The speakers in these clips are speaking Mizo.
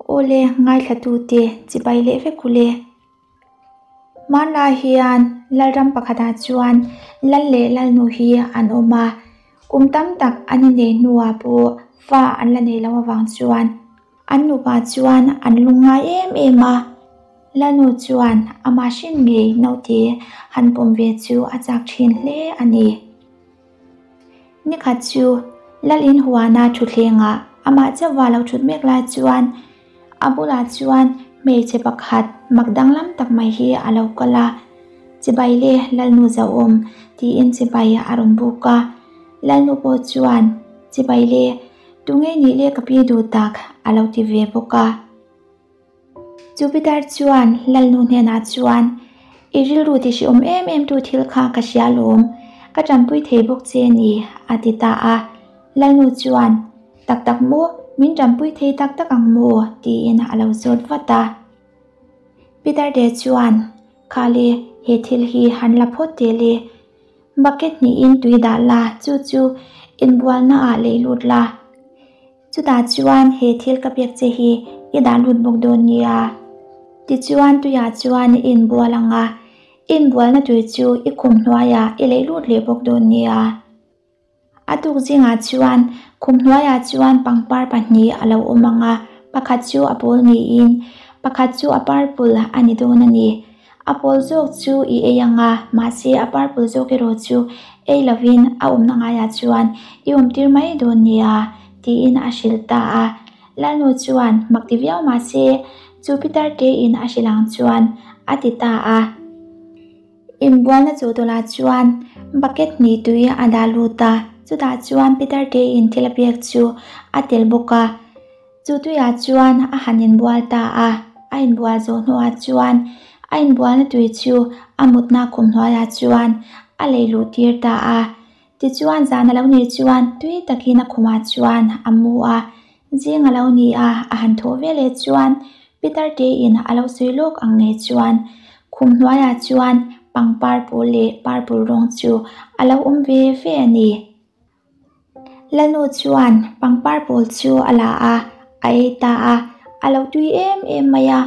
Awle ngaithlatute chibai leh vek ule. Hmanlai hian Lalram pakhatah chuan Lal leh Lalnu hi an awm a, kum tam tak an innei hnuah pawh fa an la nei lo avang chuan an nupa chuan an lungngai em em a. Lalnu chuan amah hrin ngei naute han pawm ve chu a chak thin hle a ni. Nikhat chu Lalin huana thutthlengah amah chauhva lo thut mek lai chuan A bulah chuan hmeichhe pakhat mak danglam tak mai hi a lo kal a, Chibai le Lalnu Zauhawm tiin chibai a rawn buk a. Lalnu pawh chuan, Chibai le, tunge nih le ka pi duh tak a lo ti ve bawk a. Jupiter chuan Lalnu hnenah chuan, I rilru ti hriawm em em tu thil kha ka hria lawm, ka tanpui thei bawk che ni a ti ta a. Lalnu chuan, Tak tak maw? Min tanpui thei tak tak ang maw? tiin a lo zawt vat a. Peter te chuan, Kha le, he thil hi han la phawt teh le. Bucket hnihin tui dah la, chu chu inbualna ah lei lut la. Chutah chuan he thil ka pek che hi i dah lut bawk dawn nia. Tichuan tuiah chuan i inbual ang a, i inbualna tui chu i khum hnuaiah i lei lut leh bawk dawn nia. A tuk zingah chuan khum hnuaiah chuan pangpar pahnih a lo awm ang a, pakhat chu a pawl niin pakhat chu a purple a ni dawn a ni. A pawl zawk chu i ei ang a, mahse a purple zawk erawh chu ei lovin a awmna ngaiah chuan i awmtir mai dawn nia tiin a hrilh ta a. Lalnu chuan mak ti viau mahse chu pitar tein a hrilh ang chuan a ti ta a. Inbualna chu tawlah chuan bucket hnih tui a dah lut a, chutah chuan Peter tein thil a pek chu a tel bawk a. Chu tuiah chuan a han inbual ta a, a inbual zawh hnuah chuan a inbualna tui chu a mutna khum hnuaiah chuan a lei luh tir ta a. Tichuan zan a lo nih chuan tui takin a khumah chuan a mu a, zing a lo ni a, a han thawh ve leh chuan Peter tein a lo sawi lawk ang ngei chuan khum hnuaiah chuan pangpar pawl leh purple rawng chu a lo awm ve ve a ni. Lalnu chuan pangpar pawl chu a la a, a ei ta a, a lo tui em em mai a.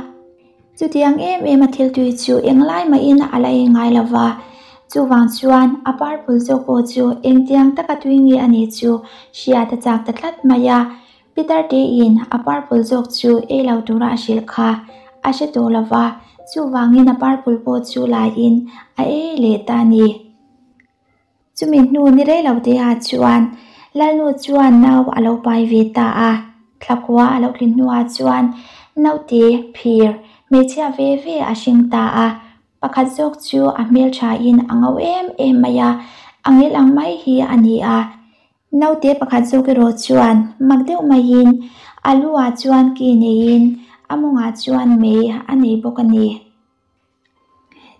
Chutiang em em a thil tui chu englai mahin a la ei ngai lo va, chuvang chuan a purple zawk pawh chu engtiang taka tui nge a nih chu hriat a chak ta tlat mai a. Peter tein a purple zawk chu ei lo tura a hrilh kha a hre tawh lo va, chuvangin a purple pawh chu laiin a ei leh ta a ni. Chumi hnu ni rei lo te ah chuan Lalnu chuan nau a lo pai ve ta a, thlakua a lo tlin hnuah chuan naute phir hmeichhia ve ve a hring ta a, pakhat zawk chu a hmelthain a ngo em em mai a, a ngel ang mai hi a ni a. Naute pakhat zawk erawh chuan mak deuh maiin a lu ah chuan ki neiin a mawngah chuan mei a nei bawk a ni.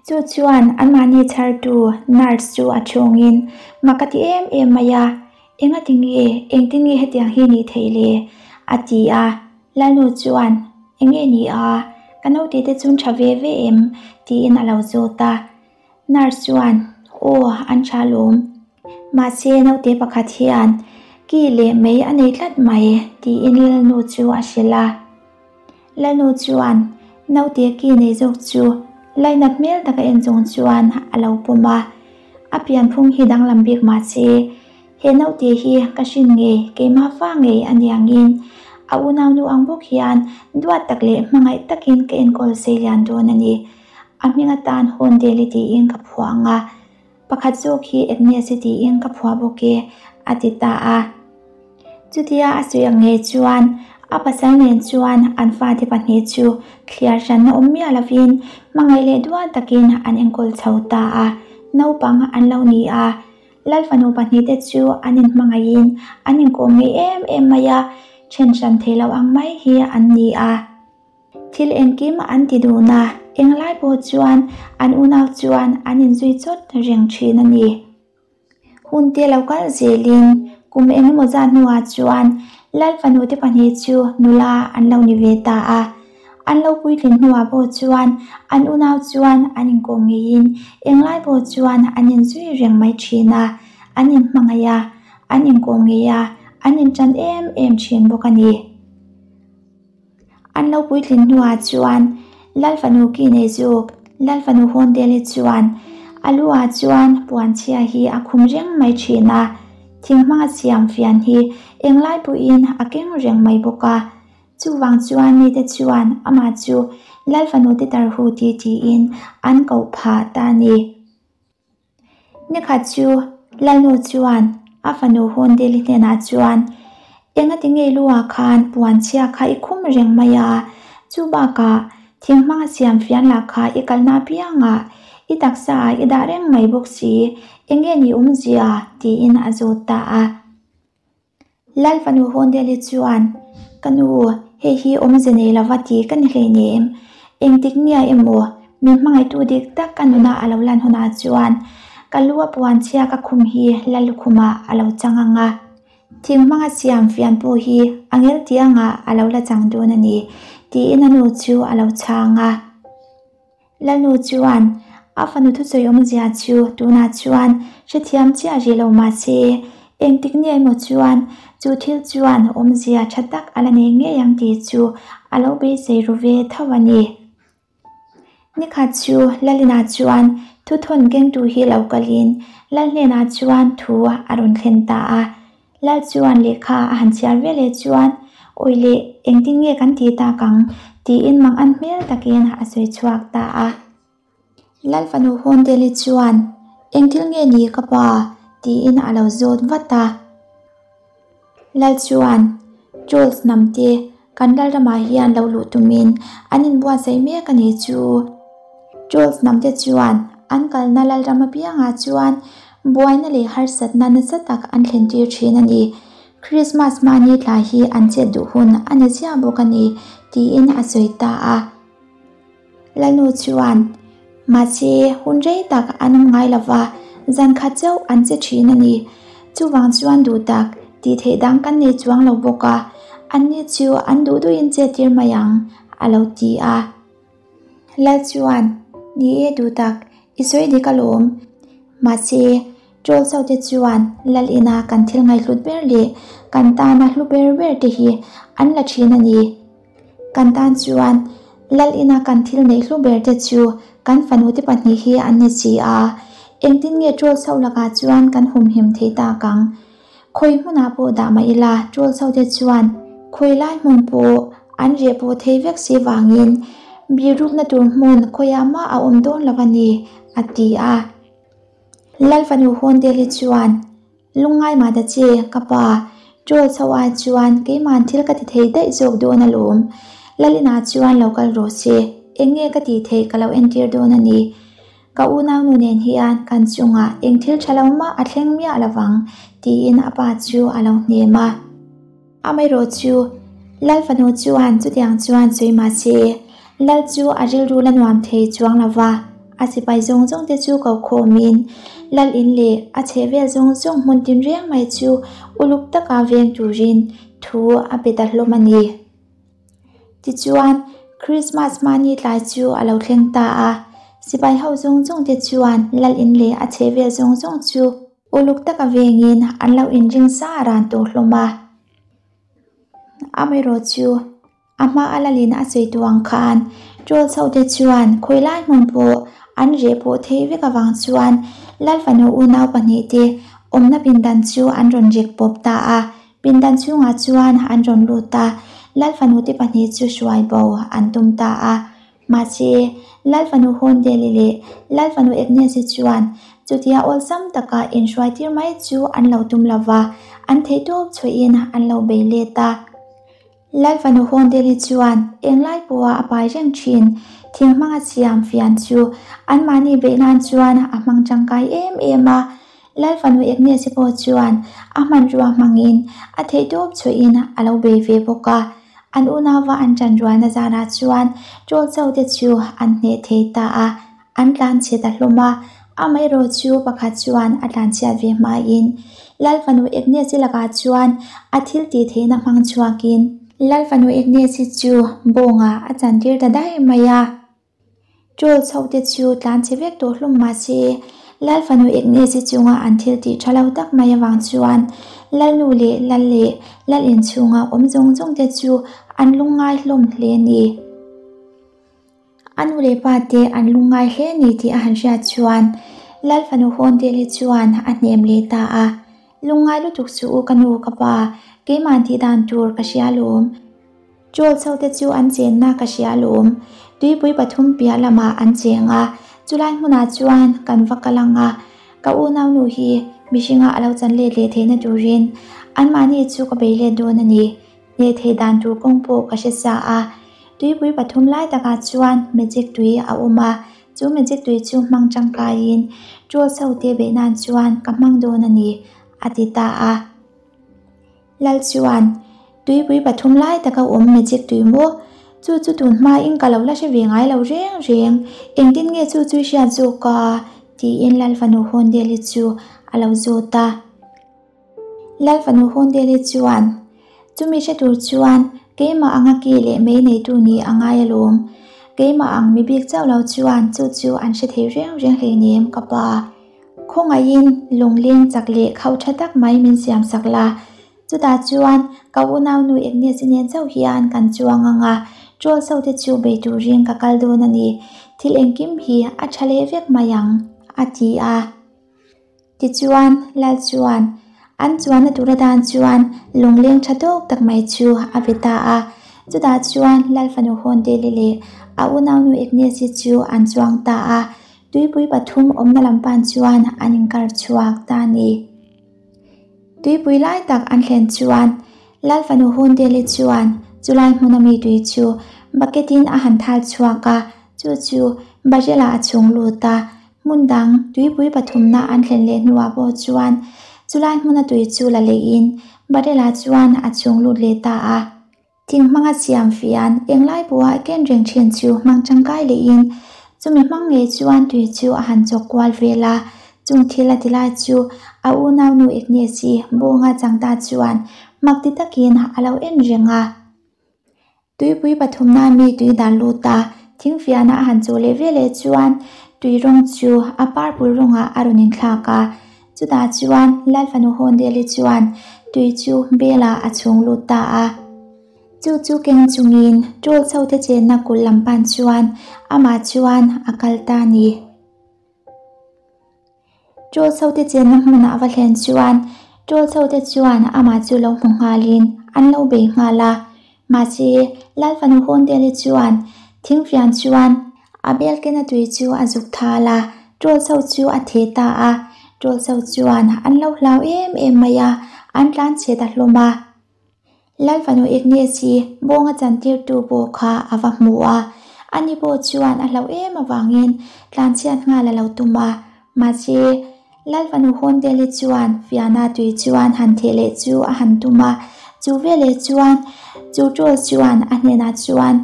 Chu chuan anmahni chhartu nurse chu a thawngin mak a ti em em mai a, Engati nge, engtin nge hetiang hi nih theih le? a ti a. Lalnu chuan, Enge ni a, ka naute te chun tha ve ve em? tiin a lo zawt a. Nurse chuan, Aw, an tha lawm. Mahse naute pakhat hian ki leh mei a nei tlat mai, tiin Lalnu chu a hrilh a. Lalnu chuan naute ki nei zawk chu lainat hmel taka en chung chuan a lo pawm a, a pianphung hi danglam bik mahse he naute hi ka hrin ngei keimah fa ngei a niangin a unaunu ang bawk hian duat tak leh hmangaih takin ka enkawl sei lian dawn a ni. A hming atan Hawn Deli tiin ka phuah ang a, pakhat zawk hi Agnes-i tiin ka phuah bawk e, a ti ta a. Chutia a sawi ang ngei chuan a pasal nen chuan an fate pahnih chu thliar hranna awm miah lovin hmangaih leh dual takin an enkawl chho ta a, naupang an lo ni a. Lal fanu pahnihte chu an inhmangaihin an inkawm ngei em em mai a, then hran thei lo ang mai hi an ni a. Thil engkim an ti dun a, englai pawh chuan an unau chuan an inzui chawt reng thin a ni. Hun te lo kal zelin kum eng emaw zat hnuah chuan Lal fanu te pahnih chu nula an lo ni ve ta a. An lo puitlin hnuah pawh chuan an unau chuan an inkawm ngeiin englai pawh chuan an inzui reng mai thin a, an inhmangaih a, an inkawm ngei a, an intan em em thin bawk a ni. An lo puitlin hnuah chuan Lal fanu ki nei zuk Lal fanu Hawndeli chuan a lu ah chuan puanchhia hi a khum reng mai thin a, thing hmanga siam fian hi englai pawhin a keng reng mai bawk a. Chuvang chuan mite chuan amah chu Lal fanu te tarhu ti tiin an koh phah ta a ni. Nikhat chu Lalnu chuan a fanu Hundeli hnenah chuan, Engati nge luah khan puanchhia kha i khum reng mai a, chu bakah thing hmanga siam fian lah kha i kalna apiangah i taksa ah i dah reng mai bawk si, enge ni awmzia? tiin a zawt ta a. Lal fanu Hawndeli chuan, Ka nu, hei hi awmze nei lova ti ka ni hleinem. Engtik nia emaw, min hmangaihtu dik tak ka nuna a lo lan hunah chuan ka lu a puan chhia ka khum hi Lal lukhumah a lo chang ang a. Thing hmanga siam fian pawh hi a ngel tiangah a lo la chang dawn a ni, tiin a nu chu a lo chhang a. Lalnu chuan a fanu thusawi awmzia chu tunah chuan hrethiam chiah rih lo mah se, engtik ni emaw chuan chu thil chuan awmzia tha tak a la nei ngei ang tih chu a lo beisei ru ve tho a ni. Nikhat chu Lalina chuan thuthawn kengtu hi lo kalin Lal hnenah chuan thu a rawn thlen ta a. Lal chuan lehkha a han chhiar ve leh chuan, Awi leh, engtin nge kan ti tak ang? tiin mang an hmel takin a sawi chhuak ta a. Lal fanu Hawndeli chuan, Eng thil nge ni ka pa? tiin a lo zawt vat a. Lal chuan, Jules hnamte, kan lal ramah hian lo luh tumin an inbuatsaih mek a nih chu. Jules hnamte chuan an kalna lal ram apiangah chuan Buaina leh harsatna nasa tak an thlen tir thin a ni. Krismas mahni tlai hi an chet duh hun a ni ziah bawk a ni, tiin a sawi ta a. Lalnu chuan, Mahse, hun rei tak an awm ngai lo va, zan khat chauh an che thin a ni. Chuvang chuan duh tak tih theih dang kan nei chuang lo bawk a, anni chu an duh duhin chet tir mai ang, a lo ti a. Lal chuan, Ni e duh tak, i sawi dik alawm. Mahse, Troll ho te chuan Lal ina kan thil ngaihhlut ber leh kan tana hlu ber ber te hi an la thin a ni. Kan tan chuan Lal ina kan thil neih hlu ber te chu kan fanu te pahnih hi an ni si a, engtin nge Troll ho lakah chuan kan humhim thei tak ang? Khawi hmunah pawh dah mah ila Troll ho te chuan khawi lai hmun pawh an reh pawh thei vek si vangin birukna tur hmun khawiah mah a awm dawn lo a ni, a ti a. Lal fanu Hawndeli chuan, Lungngai mah ta che, ka pa, Troll chho ai chuan keimahn thil ka ti thei daih zawk dawn alawm. Lalina chuan lo kal rawh se, eng nge ka tih theih ka lo entir dawn a ni. Ka unaunu nen hian kan chungah eng thil tha lo mah a thleng miah lovang, tiin a pa chu a lo hnem a. Amaherawh chu, Lal fanu chuan chutiang chuan sawi mah se, Lal chu a rilru la nuam thei chuang lo va, a sipai zawng zawng te chu ko khawmin, Lal in leh a chhehvel zawng zawng hmun tinreng mai chu uluk taka veng turin thu a pe ta hlawm a ni. Tichuan, Krismas hmani tlai chu a lo thleng ta a, sipai ho zawng zawng te chuan Lal in leh a chhehvel zawng zawng chu uluk taka vengin an lo inring sa ran tawh hlawm a. Amaherawh chu a hma a lalin a sawi tawh ang khan Trolls ho te chuan khawi lai hmun pawh an reh pawh thei vek avang chuan Lal fanu unau pahnihte awmna pindan chu an rawn rek pawp ta a. Pindan chhungah chuan an rawn lut a, Lal fanute pahnih chu hruai bo an tum ta a. Mahse, Lal fanu Hawndeli leh Lal fanu Agnes-i chuan chutia awlsam taka inhruaitir mai chu an lo tum lo va, an theihtawp chhuahin an lo bei let a. Lal fanu Hawndeli chuan englai pawha a pai reng thin thing hmanga siam fian chu anmahni beih nan chuan a hmang tangkai em em a. Lal fanu Agnes-i pawh chuan a hmanrua hmangin a theihtawp chhuahin a lo bei ve bawk a. An unauva an ṭanrualna zanah chuan Troll cho te chu an hneh thei ta a, an tlanchhe ta hlawm a. Amaherawh chu pakhat chuan a tlanchhiat ve hmain Lal fanu Agnes-i lakah chuan a thil tih theihna hmang chhuakin Lal fanu Agnes-i chu bawngah a chantir ta daih mai a. Troll chho te chu tlanchhe vek tawh hlawm mah se, Lal fanu Agnes-i chunga an thil tih tha lo tak mai avang chuan Lalnu leh Lal leh Lal inchhunga awm zawng zawng te chu an lungngai hlawm hle a ni. A nu leh pa te an lungngai hle a ni tih a han hriat chuan Lal fanu Hawndeli chuan a hnem leh ta a. Lungngai lutuk suh u ka nu ka pa, keimah tih dan tur ka hria alawm. Troll chho te chu an chenna ka hria alawm. Tuipui pathum piah lamah an cheng a, chulai hmunah chuan kan va kal ang a, ka unaunu hi mihringa a lo chan let leh theihna turin anmahni chu ka bei let dawn a ni. Hneh theih dan tur kawng pawh ka hre sa a, tuipui pathum lai takah chuan magic tui a awm a, chu magic tui chu hmang tangkaiin troll chho te beih nan chuan ka hmang dawn a ni, a ti ta a. Lal chuan, Tuipui pathum lai taka awm magic tui maw? Chu chu tun hmain ka lo la hre ve ngai lo reng reng, engtin nge chu chu i hriat zawk a? tiin Lal fanu Hawndeli chu a lo zawt a. Lal fanu Hawndeli chuan, Chumi hre tur chuan keimah anga ki leh mei neitu ni a ngai alawm. Keimah ang mi bik chauh lo chuan chu chu an hre thei reng reng hleinem ka pa. Khawngaihin lungleng chak leh khauh tha tak mai min siam sak la. Chutah chuan ka unaunu Agnes-i nen chauh hian kan chuang ang a, Troll so te chu bei turin ka kal dawn a ni. Thil engkim hi a tha leh vek mai ang, a ti a. Tichuan, Lal chuan an chuanna tur atan chuan lungleng tha tawk tak mai chu a pe ta a. Chutah chuan Lal fanu Hawndeli leh a unaunu Agnes-i chu an chuang ta a. Tuipui pathum awmna lam pan chuan an inkar chhuak ta a ni. Tuipui lai tak an thlen chuan Lal fanu Hawndeli chuan chulai hmuna mi tui chu bucket in a han thal chhuak a, chu chu barrel ah a chhung lut a. Hmun dang tuipui pathumna an thlen leh hnuah pawh chuan chulai hmuna tui chu la leiin barrel ah chuan a chhung lut leh ta a. Thing hmanga siam fian englai pawha ken reng thin chu hmang tangkai lehin chumi hmang ngei chuan tui chu a han chawk kual vel a. Chung thil a ti lai chu a unaunu Agnes-i bawnga chang ta chuan mak ti takin a lo en reng a. Tuipui pathumna mi tui dan lut a, thing fiana a han chawh leh veleh chuan tui rawng chu a purple rawngah a rawn inthlak a. Chutah chuan Lal fanu Hawndeli chuan tui chu bel-ah a chhung lut ta a. Chu chu keng chungin Troll chho te chenna kulh lam pan chuan amah chuan a kal ta a ni. Troll chho te chenna hmunah a va thlen chuan Troll chho te chuan amah chu lo hmu nghalin an lo bei nghal a. Mahse, Lal fanu Hawndeli chuan thingfian chuan a bel kena tui chu a zuk thal a, Troll chho chu a theh ta a. Troll chho chuan an lo hlau em em mai a, an tlan chhe ta hlawm a. Lal fanu Agnes hi bawnga chantirtu pawh kha a va hmu a, ani pawh chuan a hlauh em avangin tlanchhiat nghal a lo tum a. Mahse, Lal fanu Hawndeli chuan fiahna tui chuan han theh leh chu a han tum a, chu veleh chuan chu Troll chuan a hnenah chuan,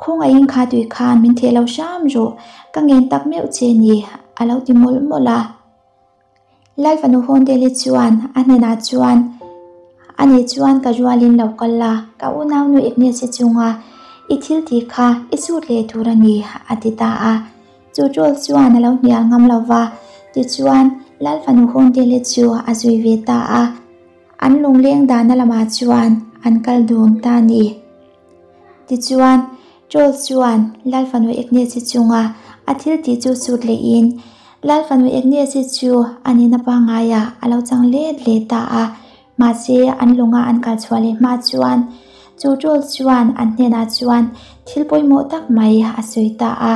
Khawngaihin kha tui khan min theh lo hram rawh, ka ngen tak meuh che ni, a lo ti mawlh mawlh a. Lal fanu Hawndeli chuan a hnenah chuan, Ani chuan ka rualin lo kal la, ka unaunu Agnes-i chunga i thil tih kha i sut leh tur a ni, a ti ta a. Chu Troll chuan a lo hnial ngam lo va, tichuan Lal fanu Hawndeli chu a zui ve ta a. An lungleng dahna lamah chuan an kal dun ta a ni. Tichuan, Troll chuan Lal fanu Agnes-i chunga a thil tih chu sut lehin, Lal fanu Agnes-i chu a nihna pangaiah a lo chang let leh ta a. Mahse, an lunga an kal chhuah leh hma chuan chu Troll chuan an hnenah chuan thil pawimawh tak mai a sawi ta a.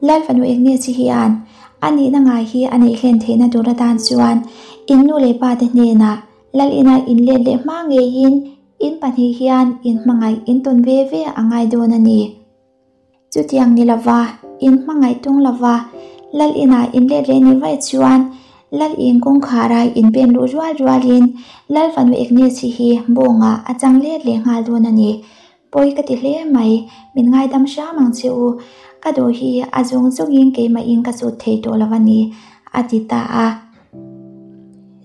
Lal fanu Agnes-i hian a nihna ngai hi a neih hlen theihna tur atan chuan in nu leh pa te hnenah Lal ina in let leh hma ngeiin In pahnih hian in hmangaih in tawn ve ve a ngai dawn a ni. Chutiang ni lova, in hmangaih tung lova, Lal inah in let leh ni vaih chuan Lal in kawngkhara in pen luh rual rualin Lal fanu Agnes-i hi bawngah a chang let leh nghal dawn a ni. Pawi ka ti hle mai, min ngaidam hram ang che u, ka duh hi a zawng zawngin keimahin ka sut thei tawh lo a ni, a ti ta a.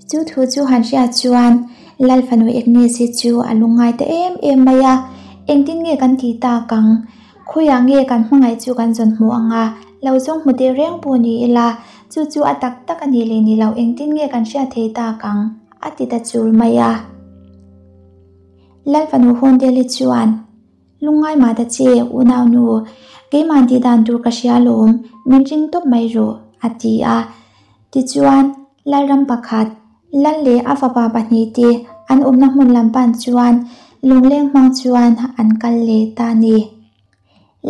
Chu thu chu han hriat chuan Lal fanu Agnes-i chu a lungngai ta em em mai a, Engtin nge kan tih tak ang? Khawiah nge kan hmangaih chu kan zawn hmuh ang a? Lo zawng hmu teh reng pawh ni ila, Chu chu a tak tak a nih leh ni loh engtin nge kan hriat thei tak ang? a ti ta chul mai a. Lal fanu Hawndeli chuan, Lungngai mah ta che, unaunu, keimah tih dan tur ka hria lawm, min ring tawp mai rawh, a ti a. Tichuan, Lalram pakhat, Lal leh a fapa pahnihte an awmna hmun lam pan chuan lungleng hmang chuan an kal leh ta a ni.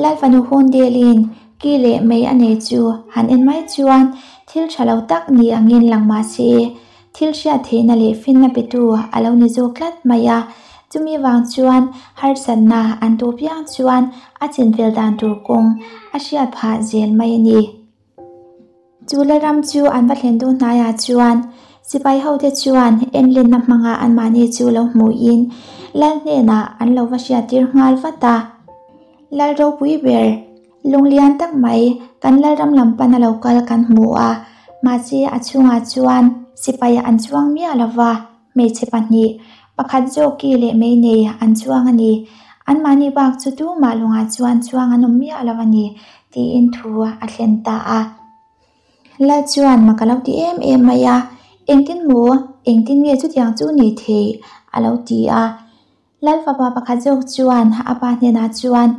Lal fanu Hundelin ki leh mei a nei chu han en mai chuan thil tha lo tak ni angin lang mah se, thil hriat theihna leh finna petu a lo ni zawk tlat mai a. Chumi vang chuan harsatna an tuh piang chuan a chinfel dan tur kawng a hriat phah zel mai a ni. Chu Lalram chu an va thlen duh hnaiah chuan sipai hote chuan enlenna hmanga anmahni chu lo hmuhin Lal hnenah an lo va hriattir nghal vat a. Lal ropui ber, lunglian tak mai kan Lalram lam pana lo kal kan hmu a, mahse a chhungah chuan sipai an chuang miah lo va, hmeichhe pahnih, pakhat zawk ki leh mei nei an chuang a ni. Anmahni bak chu tumah lungah chuan chuang an awm miah lo a ni, tiin thu a thlen ta a. Lal chuan mak a lo ti em em mai a, Engtin maw? Engtin nge chutiang chu ni thei? a lo ti a. Lal fapa pakhat zawk chuan a pa hnenah chuan,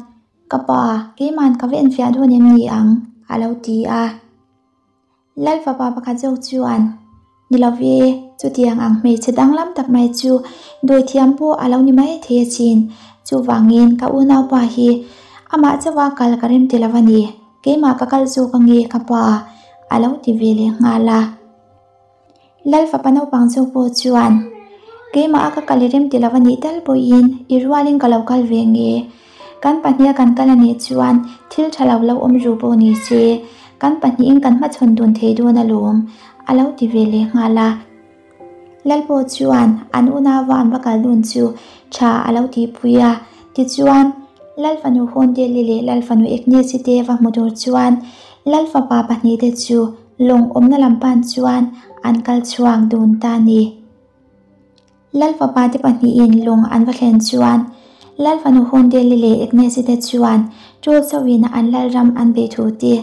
Ka pa, keiman ka va enfiah dawn em ni ang? a lo ti a. Lal fapa pakhat zawk chuan, Ni lo ve, chutiang ang hmeichhe danglam tak mai chu dawithiam pawh a lo ni mai thei asin. Chuvangin ka unaupa hi amah chauha kal ka rem ti lo a ni, keimah ka kal zawk ange ka pa, a lo ti ve leh nghal a. Lal fapa naupang zawk pawh chuan, Keimah a ka kal i rem ti lo a nih tal pawhin i rualin ka lo kal ve nge. Kan pahniha kan kal a nih chuan thil tha lo lo awm ru pawh ni se, kan pahnihin kan hmachhawn dun thei dawn alawm, a lo ti ve leh nghal a. Lalpaw chuan an unauva an va kal dun chu tha a lo tihpui a, tichuan Lal fanu Hundeli leh Lal fanu Agnes-i te va hmu tur chuan Lal fapa pahnihte chu lawng awmna lam pan chuan an kal chhuak dun ta a ni. Lal fapa te pahnihin lung an va thlen chuan Lal fanu Hundeli leh Agnes-i te chuan Ṭul chauhin an Lalram an beih thu te,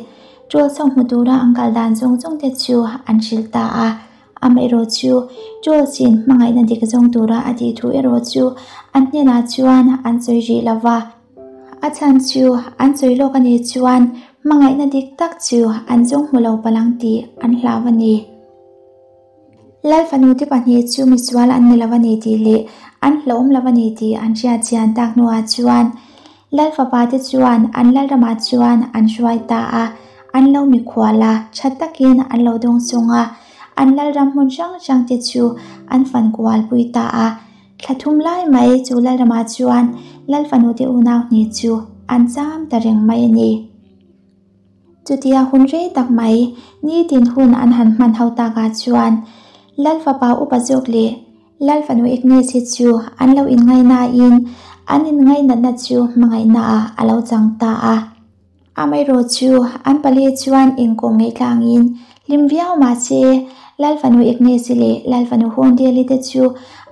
Ṭul chauh hmu tura an kal dan zawng zawng te chu an hrilh ta a. Amaherawh chu Ṭul chin hmangaihna dik zawng tura a tih thu erawh chu an hnenah chuan an sawi rih lo va. A chhan chu an sawi lawk a nih chuan hmangaihna dik tak chu an zawng hmu lo palang tih an hlau a ni. Lal fanute pahnih chu misual an ni lo a ni tih leh an hlauhawm lo a ni tih an hriat chian tak hnuah chuan Lal fapate chuan an Lalramah chuan an hruai ta a, an lo mikhual a, tha takin an lo dawng chung a, an Lalram hmun hrang hrangte chu an fan kual pui ta a. Thla thum lai mai chu Lalramah chuan Lal fanute unau hnih chu an cham ta reng mai a ni. Chutia hun rei tak mai, nitin hun an han hman ho takah chuan Lal fapa upa zawk leh Lal fanu Agnes hi chu an lo inngaihnain an inngainatna chu hmangaihnaah a lo chang ta a. Amaherawh chu an pali chuan inkawm ngeitlangin hlim viau mah se Lal fanu Agnes-i leh Lal fanu Hundeli te chu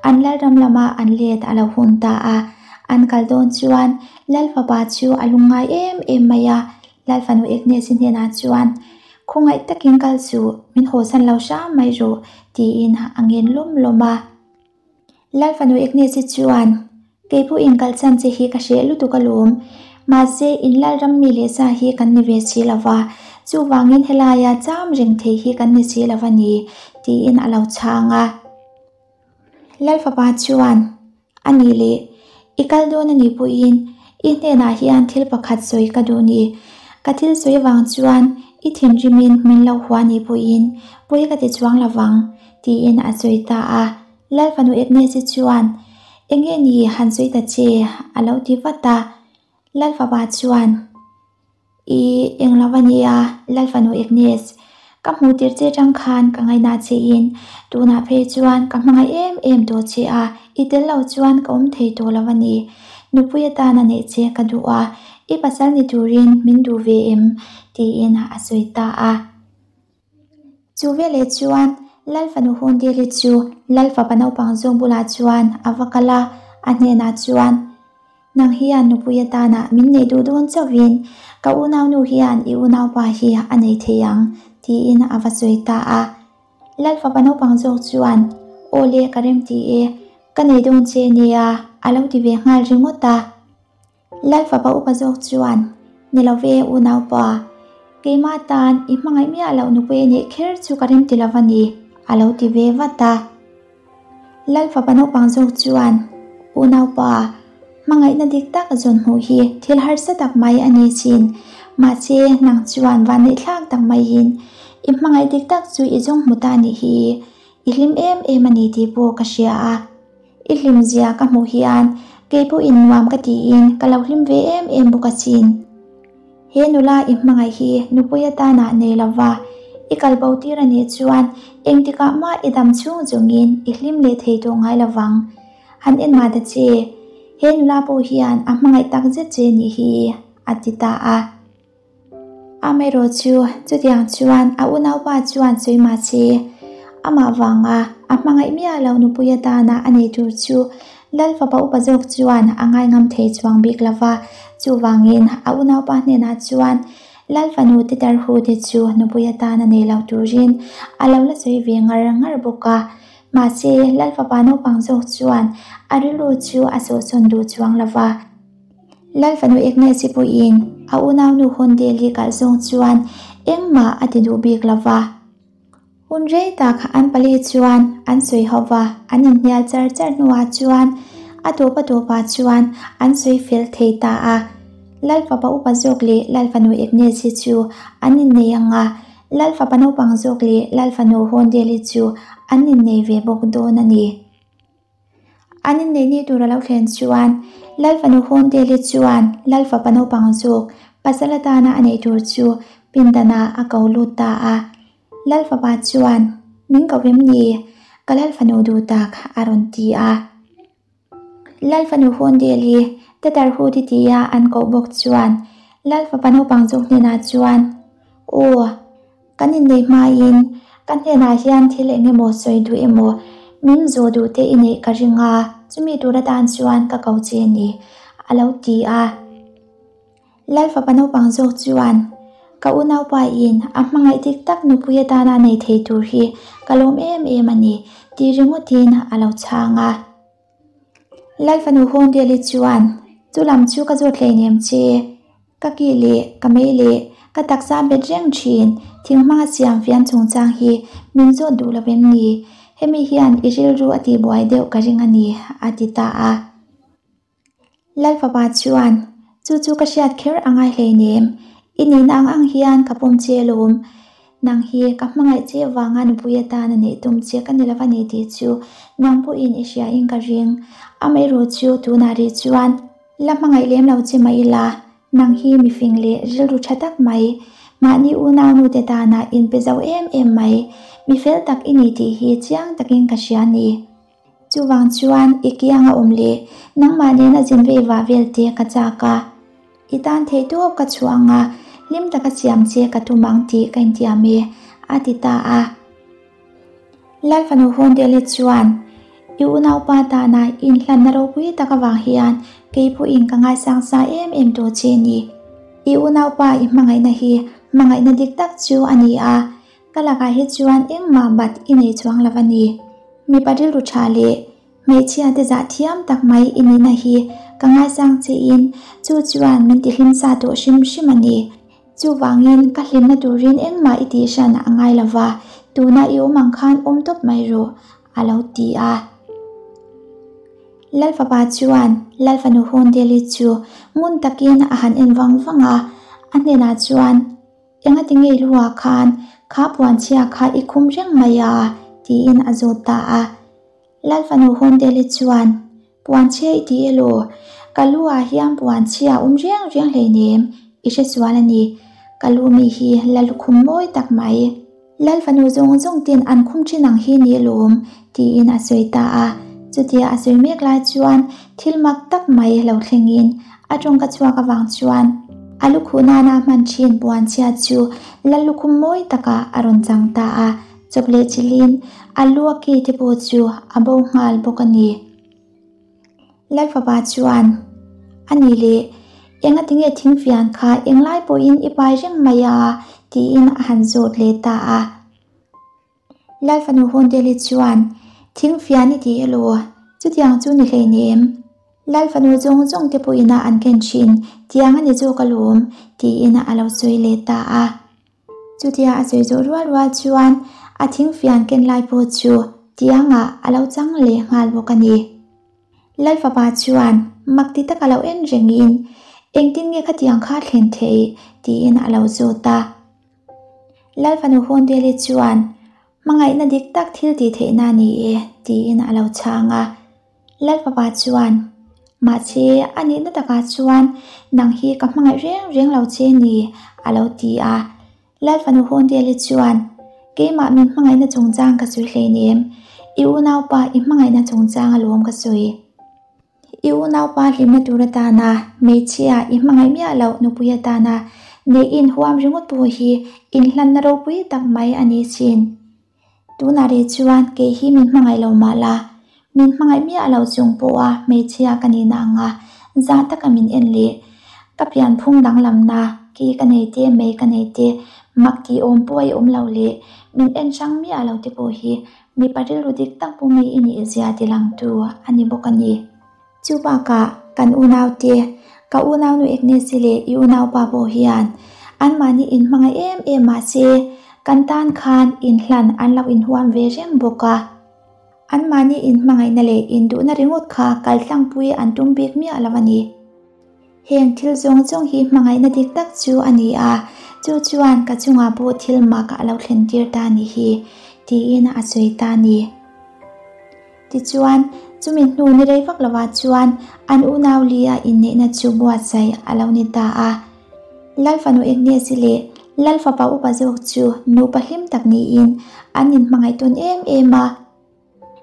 an Lalram lama an let a lo hun ta a. An kal dawn chuan Lal fapa chu a lungngai em em mai a, Lal fanu Agnes-i hnenah chuan, Khawngaih takin kal suh, min hawsan lo hram mai rawh, tiin a ngen lawm lawm a. Lal fanu Agnes-i chuan, Kei pawhin kal chhan che hi ka hreh lutuk alawm, mahse in Lalram mi leh sa hi kan ni ve si lo va, chuvangin helaia cham reng thei hi kan ni si lo va ni, tiin a lo chhang a. Lal fapa chuan, A nih leh, i kal dawn a nih pawhin i hnenah hian thil pakhat sawi ka duh ni. Ka thil sawi avang chuan i thinrimin min lo hua nih pawhin pawi ka ti chuang lo vang, tiin a sawi ta a. Lal fanu Agnes-i chuan, Enge ni han sawi ta che? a lo ti vat a. Lal fapa chuan, I eng lo a nia, Lal fanu Agnes. Ka hmuh tir che tang khan ka ngaihna che in tunah phei chuan ka hmangaih em em tawh che a, i tel lo chuan ka awm thei tawh lo a ni. Nupui atana neih che ka duh a, i pasal ni turin min duh ve em? tiin a sawi ta a. Chu veleh chuan Lal fanu Hundeli chu Lal fapa naupang zawng bulah chuan a va kal a, a hnenah chuan, Nang hian nupui atana min neih duh dawn chauhin ka unaunu hian i unaupa hi a nei thei ang, tiin a va sawi ta a. Lal fapa naupang zawk chuan, Aw le, ka rem ti e, ka nei dawn che nia, a lo ti ve nghal ringawt a. Lal fapa upa zawk chuan, Ni lo ve, unaupa, keimah tan i hmangaih miah loh nupui a neih kher chu ka rem ti lo a ni, a lo ti ve vat a. Lal fapa naupang zawk chuan, Unaupa, hmangaihna dik tak zawn hmuh hi thil harsa tak mai a ni chin. Mahse, nang chuan vanneihthlak tak maiin i hmangaih dik tak chu i zawng hmu ta nih hi. I hlim em em a ni tih pawh ka hria a. I hlim zia ka hmuh hian kei pawhin nuam ka tiin ka lo hlim ve em em bawk asin. He nula i hmangaih hi nupui atana nei lova i kal bo tir a nih chuan engtikah mah i dam chhung chungin i hlim leh thei tawh ngai lovang. Han en mah ta che, he nula pawh hian a hmangaih tak zet che nih hi, a ti ta a. Amaherawh chu chutiang chuan a unaupa chuan sawi mah se, amah vanga a hmangaih miah loh nupui atana a nei tur chu Lal fapa upa zawk chuan a ngaingam thei chuang bik lo va, chuvangin a unaupa hnenah chuan Lal fanu te tarhu te chu nupui atan a nei lo turin a lo la sawi ve ngar ngar bawk a. Mahse, Lal fapa naupang zawk chuan a rilru chu a sawhsawn duh chuang lo va. Lal fanu Agnes-i pawhin a unaunu Hondeli kalh zawng chuan engmah a ti duh bik lo va. Hun rei tak an pali chuan an sawi ho va, an inhnial char char hnuah chuan a tawp a tawpah chuan an sawi fel thei ta a. Lal fapa upa zawk leh Lal fanu Agnes hi chu an innei ang a, Lal fapa naupang zawk leh Lal fanu Hawndeli chu an innei ve bawk dawn a ni. An inneih ni tur a lo thlen chuan Lal fanu Hawndeli chuan Lal fapa naupang zawk pasal atana a neih tur chu pindanah a ko lut ta a. Lal fapa chuan, Min ko em ni? Ka Lal fanu duh tak a rawn ti a. Lal fanu Hawndeli Tetarhuti tia an koh bawk chuan Lal fapa naupang zawk hnenah chuan, Aw, Kan inneih hmain ka hnenah hian thil eng emaw sawi duh emaw min zawh duh te i neih ka ring a, chumi tur atan chuan ka ko che a ni, a lo ti a. Lal fapa naupang zawk chuan, Ka unaupa in a hmangaih dik tak nupui atana nei thei tur hi ka lawm em em a ni, ti ringawtin a lo chhang a. Lal fanu Hawndeli chuan, Chu lam chu ka zawt hleinem che. Ka ki leh ka mei leh ka taksa bet reng thin thing hmanga siam fian chungchang hi min zawt duh lo em ni? Hemi hian i rilru a tihbuai deuh ka ring a ni, a ti ta a. Lal fapa chuan, Chu chu ka hriat kher a ngai hleinem, i nihna ang ang hian ka pawm che alawm. Nang hi ka hmangaih che vanga nupui atan a neih tum che ka ni lo a ni tih chu nang pawhin i hria in ka ring. Amaherawh chu tunah rih chuan La hmangaih lem lo che mah ila, nang hi mifing leh rilru tha tak mai, mahni unau nute tana inpe zo em em mai, mi fel tak i ni tih hi chiang takin ka hria ni. Chuvang chuan i kianga awm leh nangmah nena zin vei vah vel te ka chak a, i tan theih tawp ka chhuah ang a, hlim taka siam che ka tum ang tih ka intiam e, a ti ta a. Lal fanu Hawndeli chuan, I unaupa tana inhlanna ropui tak avang hian kei pawhin ka ngaisang sa em em tawh che ni. I unaupa i hmangaihna hi hmangaihna dik tak chu a ni a, ka lakah hi chuan engmah bat i nei chuang lo a ni. Mipa rilru tha leh hmeichhia te zah thiam tak mai i nihna hi ka ngaisang chein chu chuan min tihlim sa tawh hrim hrim a ni. Chuvangin ka hlimna turin engmah i tih hran a ngai lo va, tuna i awm ang khan awm tawp mai rawh, a lo ti a. Lal fapa chuan Lal fanu Hawndeli chu ngun takin a han en vang vang a, a hnenah chuan, Engati ngei luah khan kha puanchhia kha i khum reng mai a? tiin a zawt ta a. Lal fanu Hawndeli chuan, Puanchhia i ti elaw? Ka lu ah hian puanchhia a awm riang riang hleinem, i hre sual a ni. Ka lu mi hi la lukhum mawi tak mai. Lal fanu zawng zawng ten an khum thin ang hi ni alawm, tiin a sawi ta a. Chutia a sawi mek lai chuan thil mak tak mai lo thlengin a tawngka chhuak avang chuan a lukhuh nana hman thin puanchhia chu lal lukhum mawi takah a rawn chang ta a. Chawp leh chilhin a lu a ki te pawh chu a bo nghal bawk a ni. Lal fapa chuan, A ni leh, Engatinge thingfian kha englai pawhin i pai reng mai a? tiin a han zawt leh ta a. Lalfanu Hawndeli chuan, Thingfian i ti elaw? Chutiang chu ni hleinem. Lalfanu zawng zawng te pawhin a an ken thin, tiang a ni zawk alawm, tiin a lo sawi leh ta a. Chutia a sawi zawh rual rual chuan a thingfian ken lai pawh chu tiangah a lo chang leh nghal bawk a ni. Lalfapa chuan mak ti taka lo en rengin, Engtin nge khatiang kha thlen theih? tiin a lo zawt a. Lalfanu Hawndeli chuan, Hmangaihna dik tak thil tih theihna a ni e, tiin a lo chhang a. Lalfapa chuan, Mahse, a nihna takah chuan nang hi ka hmangaih reng reng lo che ni, a lo ti a. Lalfanu Hawndeli chuan, Keimah min hmangaihna chungchang ka sawi hleinem, i unaupa i hmangaihna chungchang alawm ka sawi. I unaupa hlimna tur atana hmeichhia i hmangaih miah loh nupui atana neih inhuam ringawt pawh hi inhlanna ropui tak mai a ni thin. Tunah rih chuan kei hi min hmangaih lo mah la, min hmangaih miah lo chung pawha hmeichhia ka nihna anga zah taka min en leh. Ka pianphung danglamna ki ka nei te, mei ka nei te, mak tih awm pawh a i awm lo leh min en hrang miah lo te pawh hi mipa rilru dik tak pu mi i nih zia tilangtu a ni bawk a ni. Chu bakah kan unaute, ka unaunu Agnes-i leh i unaupa pawh hian anmahni inhmangaih em em mahse kan tan khan inhlan an lo inhuam ve reng bawk a. Anmahni inhmangaihna leh induhna ringawt kha kaltlangpui an tum bik miah lo a ni. Heng thil zawng zawng hi hmangaihna dik tak chu a ni a, chu chuan ka chungah pawh thil mak a lo thlen tir ta ni hi, tiin a sawi ta a ni. Tichuan, chumi hnu ni rei vak lovah chuan an unau Lia inneihna chu buatsaih a lo ni ta a. Lalfanu Agnes-i leh Lalfapa upa zawk chu nupa hlim tak niin an inhmangaih tawn em em a.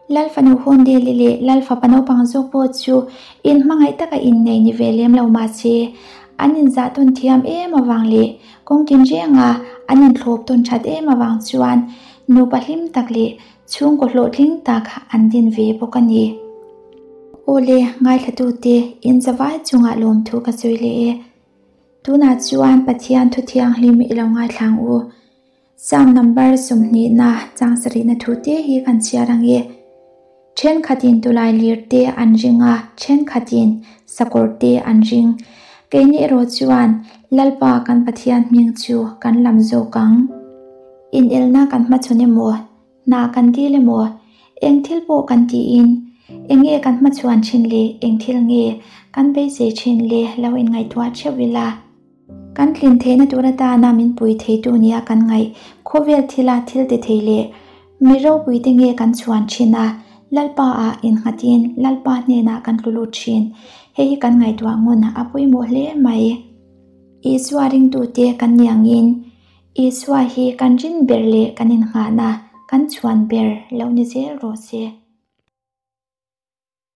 Lalfanu Hawndeli leh Lalfapa naupang zawk pawh chu inhmangaih taka innei ni ve lem lo mah se, an inzah tawn thiam em avang leh kawng tinrenga an inthlawp tawn that em avang chuan nupa hlim tak leh Chhungkaw hlawhtling tak an din ve bawk a ni. Awle, ngaithlatute, in zavai chungah lawmthu ka sawi leh e. Tunah chuan Pathian thu thianghlim i lo ngaithlang u. Psalm number 20 na chang sarihna thu te hi kan chhiar ang e. Thenkhatin tulai lir te an ring a, thenkhatin sakawr te an ring. Keini erawh chuan Lalpa kan Pathian hming chu kan lam zawk ang. Inelna kan hmachhawn emaw, hna kan dil emaw, eng thil pawh kan tiin, eng nge kan hmachhuan thin le, eng thil nge kan beisei thin le lo inngaihtuah theuh ila. Kan tlin theihna tur atana min pui theitu nia kan ngaih khawvel thila thil ti thei leh mi ropuite nge kan chhuan thin a, Lalpa ah innghatin Lalpa hnenah kan tlu lut thin. Hei hi kan ngaihtuah ngun a pawimawh hle mai. Isua ringtute kan ni angin Isua hi kan rin ber leh kan innghahna kan chhuan ber lo ni zel rawh se.